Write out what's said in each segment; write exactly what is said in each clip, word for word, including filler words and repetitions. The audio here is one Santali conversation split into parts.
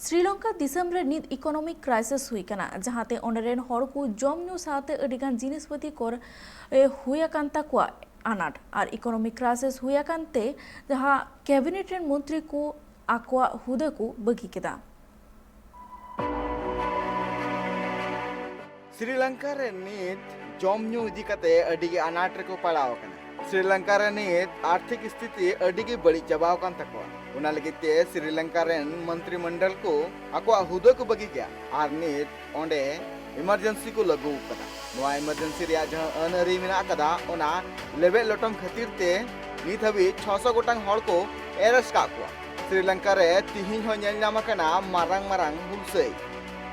ᱥᱨᱤᱞᱚᱝᱠᱟ ᱫᱤᱥᱚᱢ ᱨᱮ ᱱᱤᱛ economic crisis ᱦᱩᱭ ᱠᱟᱱᱟ, ᱡᱟᱦᱟᱸᱛᱮ ᱚᱸᱰᱮ ᱨᱮᱱ ᱦᱚᱲ ᱠᱚ ᱡᱚᱢ ᱧᱩ ᱥᱟᱶᱛᱮ ᱟᱹᱰᱤ ᱜᱟᱱ ᱡᱤᱱᱤᱥ ᱯᱟᱹᱛᱤ ᱠᱚᱨᱮ ᱦᱩᱭ ᱟᱠᱟᱱ ᱛᱟᱠᱚᱣᱟ ᱟᱱᱟᱴ᱾ ᱟᱨ economic crisis ᱦᱩᱭ ᱟᱠᱟᱱ ᱛᱮ ᱡᱟᱦᱟᱸ cabinet ᱨᱮᱱ ᱢᱚᱱᱛᱨᱤ ᱠᱚ ᱟᱠᱚᱣᱟᱜ ᱦᱩᱫᱟᱹ ᱠᱚ ᱵᱟᱹᱜᱤ ᱠᱮᱫᱟ᱾ ᱥᱨᱤᱞᱚᱝᱠᱟ ᱨᱮ ᱱᱤᱛ ᱡᱚᱢ ᱧᱩ ᱤᱫᱤ ᱠᱟᱛᱮ ᱟᱹᱰᱤ ᱜᱮ ᱟᱱᱟᱴ ᱨᱮᱠᱚ ᱯᱟᱲᱟᱣ ᱟᱠᱟᱱᱟ᱾ ᱥᱨᱤᱞᱚᱝᱠᱟ ᱨᱮ ᱱᱤᱛ ᱟᱨᱛᱷᱤᱠ ᱥᱛᱷᱤᱛᱤ ᱟᱹᱰᱤ ᱜᱮ ᱵᱟᱹᱲᱤᱡ ᱪᱟᱵᱟᱣ ᱟᱠᱟᱱ ᱛᱟᱠᱚᱣᱟ᱾ ᱚᱱᱟ ᱞᱟᱹᱜᱤᱫ ᱛᱮ ᱥᱨᱤᱞᱚᱝᱠᱟ ᱨᱮᱱ ᱢᱚᱱᱛᱨᱤ ᱢᱚᱱᱰᱚᱞ ᱠᱚ ᱟᱠᱚᱣᱟᱜ ᱦᱩᱫᱟᱹ ᱠᱚ ᱵᱟᱹᱜᱤ ᱠᱮᱫᱟ ᱟᱨ ᱱᱤᱛ ᱚᱸᱰᱮ emergency ᱠᱚ ᱞᱟᱹᱜᱩ ᱟᱠᱟᱫᱟ᱾ ᱱᱚᱣᱟ emergency ᱨᱮᱭᱟᱜ ᱡᱟᱦᱟᱸ ᱟᱹᱱ ᱟᱹᱨᱤ ᱢᱮᱱᱟᱜ ᱟᱠᱟᱫᱟ, ᱚᱱᱟ ᱞᱮᱵᱮᱫ ᱞᱚᱴᱚᱢ ᱠᱷᱟᱹᱛᱤᱨ ᱛᱮ ᱱᱤᱛ ᱦᱟᱹᱵᱤᱡ ᱪᱷᱚᱥᱚ ᱜᱚᱴᱟᱝ ᱦᱚᱲ ᱠᱚ arrest ᱠᱟᱜ ᱠᱚᱣᱟ᱾ ᱥᱨᱤᱞᱚᱝᱠᱟ ᱨᱮ ᱛᱤᱦᱤᱧ ᱦᱚᱸ ᱧᱮᱞ ᱧᱟᱢ ᱟᱠᱟᱱᱟ ᱢᱟᱨᱟᱝ ᱢᱟᱨᱟᱝ ᱦᱩᱞᱥᱟᱹᱭ᱾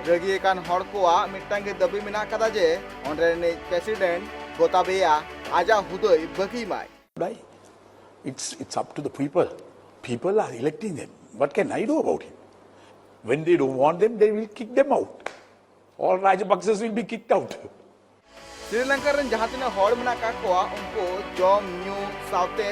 ᱨᱟᱹᱜᱤ ᱟᱠᱟᱱ ᱦᱚᱲ ᱠᱚᱣᱟᱜ ᱢᱤᱫᱴᱟᱝ ᱜᱮ ᱫᱟᱹᱵᱤ ᱢᱮᱱᱟᱜ ᱟᱠᱟᱫᱟ ᱡᱮ ᱚᱸᱰᱮ ᱨᱤᱱᱤᱡ president ᱜᱳᱛᱟᱵᱮᱭᱟ ᱟᱡᱟᱜ ᱦᱩᱫᱟᱹᱭ ᱵᱟᱹᱜᱤ ᱢᱟᱭ᱾ Why? It's, it's up to the people. People are electing them. What can I do about it? When they don't want them, they will kick them out. All Rajapaksas will be kicked out. Sri Lanka ᱨᱮᱱ ᱡᱟᱦᱟᱸ ᱛᱤᱱᱟᱹᱜ ᱦᱚᱲ ᱢᱮᱱᱟᱜ ᱟᱠᱟᱫ ᱠᱚᱣᱟ, ᱩᱱᱠᱩ ᱡᱚᱢ ᱧᱩ ᱥᱟᱶᱛᱮ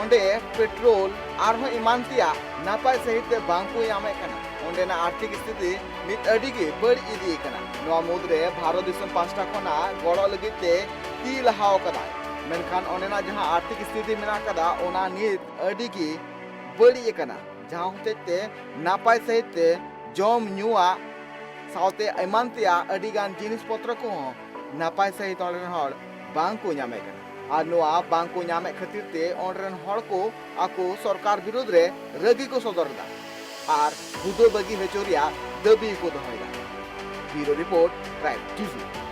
ᱚᱸᱰᱮ ᱯᱮᱴᱨᱳᱞ ᱟᱨᱦᱚᱸ ᱮᱢᱟᱱ ᱛᱮᱭᱟᱜ ᱱᱟᱯᱟᱭ ᱥᱟᱺᱦᱤᱡ ᱛᱮ ᱵᱟᱝ ᱠᱚ ᱧᱟᱢᱮᱫ ᱠᱟᱱᱟ᱾ ᱚᱸᱰᱮᱱᱟᱜ ᱟᱨᱛᱷᱤᱠ ᱥᱛᱷᱤᱛᱤ ᱱᱤᱛ ᱟᱹᱰᱤ ᱜᱮ ᱵᱟᱹᱲᱤᱡ ᱤᱫᱤ ᱟᱠᱟᱱᱟ᱾ ᱱᱚᱣᱟ ᱢᱩᱫᱽᱨᱮ ᱵᱷᱟᱨᱚᱛ ᱫᱤᱥᱚᱢ ᱯᱟᱦᱴᱟ ᱠᱷᱚᱱᱟᱜ ᱜᱚᱲᱚ ᱞᱟᱹᱜᱤᱫ ᱛᱮ ᱛᱤ ᱞᱟᱦᱟᱣ ᱟᱠᱟᱫᱟᱭ, ᱢᱮᱱᱠᱷᱟᱱ ᱚᱸᱰᱮᱱᱟᱜ ᱡᱟᱦᱟᱸ ᱟᱨᱛᱷᱤᱠ ᱥᱛᱷᱤᱛᱤ ᱢᱮᱱᱟᱜ ᱟᱠᱟᱫᱟ, ᱚᱱᱟ ᱱᱤᱛ ᱟᱹᱰᱤ ᱜᱮ ᱵᱟᱹᱲᱤᱡ ᱟᱠᱟᱱᱟ, ᱡᱟᱦᱟᱸ ᱦᱚᱛᱮᱡ ᱛᱮ ᱱᱟᱯᱟᱭ ᱥᱟᱺᱦᱤᱡ ᱛᱮ ᱡᱚᱢ ᱧᱩᱣᱟᱜ ᱥᱟᱶᱛᱮ ᱮᱢᱟᱱ ᱛᱮᱭᱟᱜ ᱟᱹᱰᱤ ᱜᱟᱱ ᱡᱤᱱᱤᱥ ᱯᱚᱛᱨᱚ ᱠᱚᱦᱚᱸ ᱱᱟᱯᱟᱭ ᱥᱟᱺᱦᱤᱡ ᱚᱸᱰᱮ ᱨᱮᱱ ᱦᱚᱲ ᱵᱟᱝ ᱠᱚ ᱧᱟᱢᱮᱫ ᱠᱟᱱᱟ᱾ ᱟᱨ ᱱᱚᱣᱟ ᱵᱟᱝ ᱠᱚ ᱧᱟᱢᱮᱫ ᱠᱷᱟᱹᱛᱤᱨ ᱛᱮ ᱚᱸᱰᱮ ᱨᱮᱱ ᱦᱚᱲ ᱠᱚ ᱟᱠᱚ ᱥᱚᱨᱠᱟᱨ ᱵᱤᱨᱩᱫᱽ ᱨᱮ ᱨᱟᱹᱜᱤ ᱠᱚ ᱥᱚᱫᱚᱨ ᱮᱫᱟ ᱟᱨ ᱦᱩᱫᱟᱹ ᱵᱟᱹᱜᱤ ᱦᱚᱪᱚ ᱨᱮᱭᱟᱜ ᱫᱟᱹᱵᱤ ᱠᱚ ᱫᱚᱦᱚᱭᱮᱫᱟ᱾ Bureau Report, Tribe T V᱾